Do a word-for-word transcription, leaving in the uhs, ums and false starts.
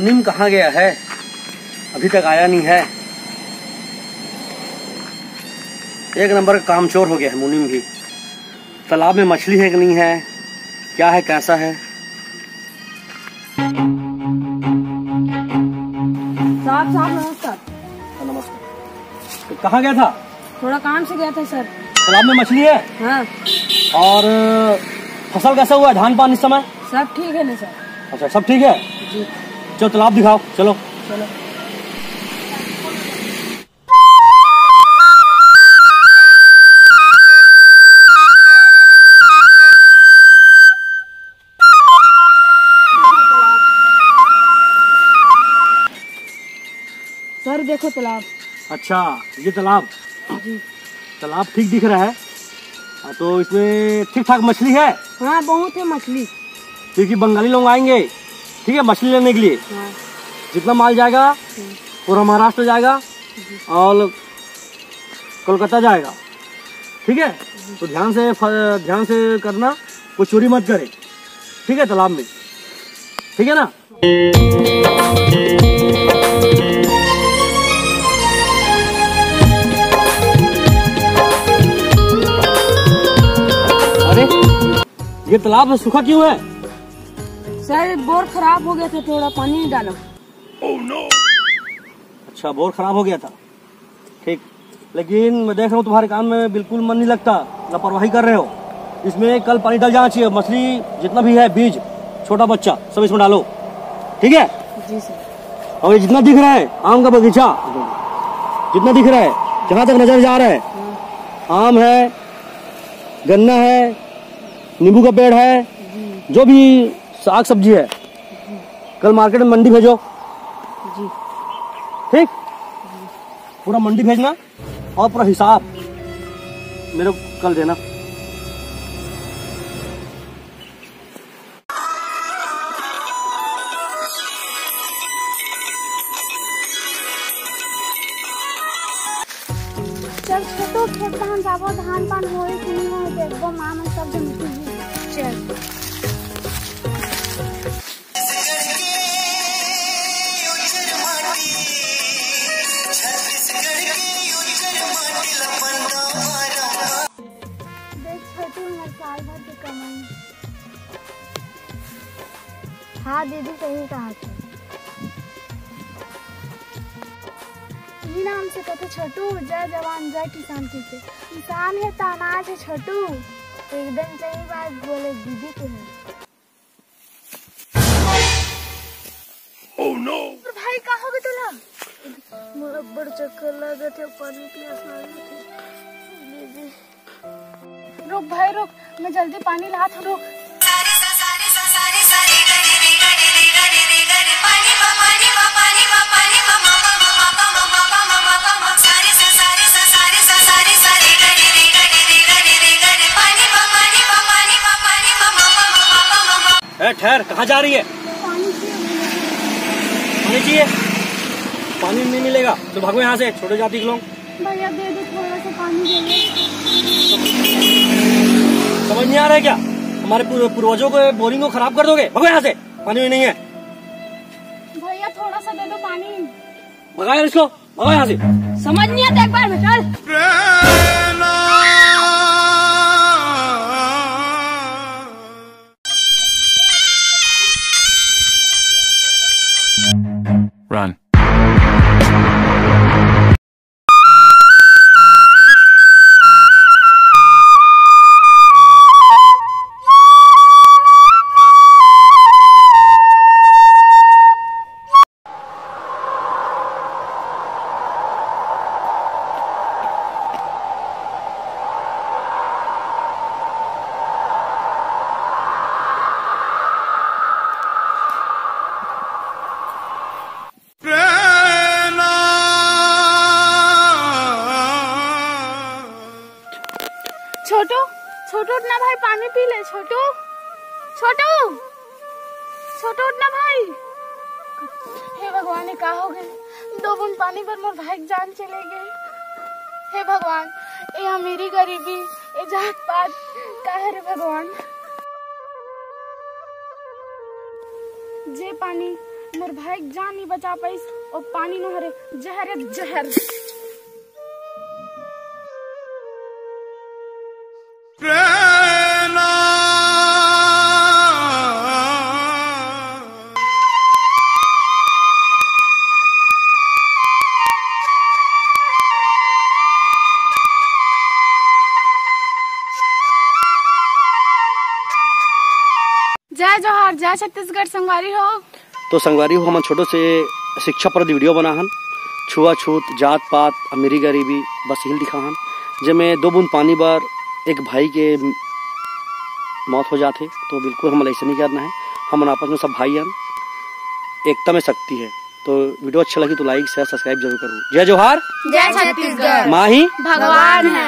मुनीम कहाँ गया है, अभी तक आया नहीं है। एक नंबर का कामचोर हो गया है मुनीम भी। तालाब में मछली है कि नहीं है, क्या है, कैसा है? साहब, साहब, नमस्कार। हाँ, नमस्कार। तो कहाँ गया था? थोड़ा काम से गया था सर। तालाब में मछली है? हाँ। और फसल कैसा हुआ है, धान पान इस समय? सब ठीक है ना सर। अच्छा, सब ठीक है। जी। चलो, तालाब दिखाओ, चलो। चलो। सर, देखो तालाब। अच्छा, ये तालाब। जी। तालाब ठीक दिख रहा है। हाँ, तो इसमें ठीक ठाक मछली है? हाँ, बहुत है मछली। क्योंकि बंगाली लोग आएंगे, ठीक है, मछली लेने के लिए। हाँ। जितना माल जाएगा, हम्म। पूरा महाराष्ट्र जाएगा और कोलकाता जाएगा, ठीक है। तो ध्यान से फ-, ध्यान से करना, कोई चोरी मत करे, ठीक है, तालाब में, ठीक है ना। अरे, ये तालाब सूखा क्यों है? सर, बोर खराब हो गया था, थोड़ा पानी डाला। अच्छा, बोर खराब हो गया था, ठीक। लेकिन मैं देख रहा हूँ, तुम्हारे काम में बिल्कुल मन नहीं लगता, लापरवाही कर रहे हो। इसमें कल पानी डल जाना चाहिए। मछली जितना भी है, बीज, छोटा बच्चा, सब इसमें डालो, ठीक है। जी सर। और ये जितना दिख रहा है, आम का बगीचा, जितना दिख रहा है, जहाँ तक नजर जा रहा है, आम है, गन्ना है, नींबू का पेड़ है, जो भी साग सब्जी है, कल मार्केट में मंडी भेजो। जी। ठीक, पूरा मंडी भेजना और पूरा हिसाब मेरे को कल देना। चल छोटू, खेत धान जाबो, धान पान होए कि नहीं होए, देखबो, माँ मन सब जन मिलके। चल। देख छोटू, हमर साल भर के कमाई। हाँ दीदी, सही कहा थे। इही नाम से कथे छोटू, जय जवान जय किसान कहिके। किसान हे त अनाज हे छोटू। एकदम सही बात बोले दीदी तुमन। Oh no! अरे भाई, का होगे तोला? मोला बड़ चक्कर लागत हे, पानी पियास लागत हे। दीदी। रुक भाई रुक, मैं जल्दी पानी लात हूँ, रुक। ए, ठहर, कहाँ जा रही है? पानी चाहिए। पानी चाहिए? पानी नहीं मिलेगा, तो भागो यहाँ से, छोटे जाति के लोग। भैया दे दो, थोड़ा सा पानी दे दो। समझ नहीं आ रहा है क्या? हमारे पूर्व-, पूर्वजों के बोरिंग को खराब कर दोगे, भगो यहाँ से, पानी भी नहीं है। भैया थोड़ा सा दे दो पानी। भगाओ इसको, भगाओ यहाँ से। समझ नहीं आता एक बार में, चल। Run। छोटू, छोटू उठ ना भाई, पानी पी ले। छोटू, छोटू, छोटू उठ ना भाई। हे भगवान, ये का हो गए? दो बूंद पानी बर मोर भाई के जान चले गए। हे भगवान, ये अमीरी गरीबी, ये जात पात का है रे भगवान? जे पानी मोर भाई के जान नहीं बचा पाइस, ओ पानी नोहरे, जहर है, जहर। जय जोहार, जय छत्तीसगढ़ संगवारी हो। तो संगवारी हो, हमन छोटो से शिक्षा पर वीडियो बनाहन, छुआछूत, जात पात, अमीरी गरीबी, बस यही दिखाहन, जेमे दो बूंद पानी बर एक भाई के मौत हो जाथे। तो बिल्कुल हमन ऐसे नहीं करना है, हमन आपस में सब भाई हन, एकता में शक्ति है। तो वीडियो अच्छा लगी तो लाइक, शेयर, सब्सक्राइब जरूर करूँ। जय जोहार। जय छत्तीसगढ़। माही। भगवान है।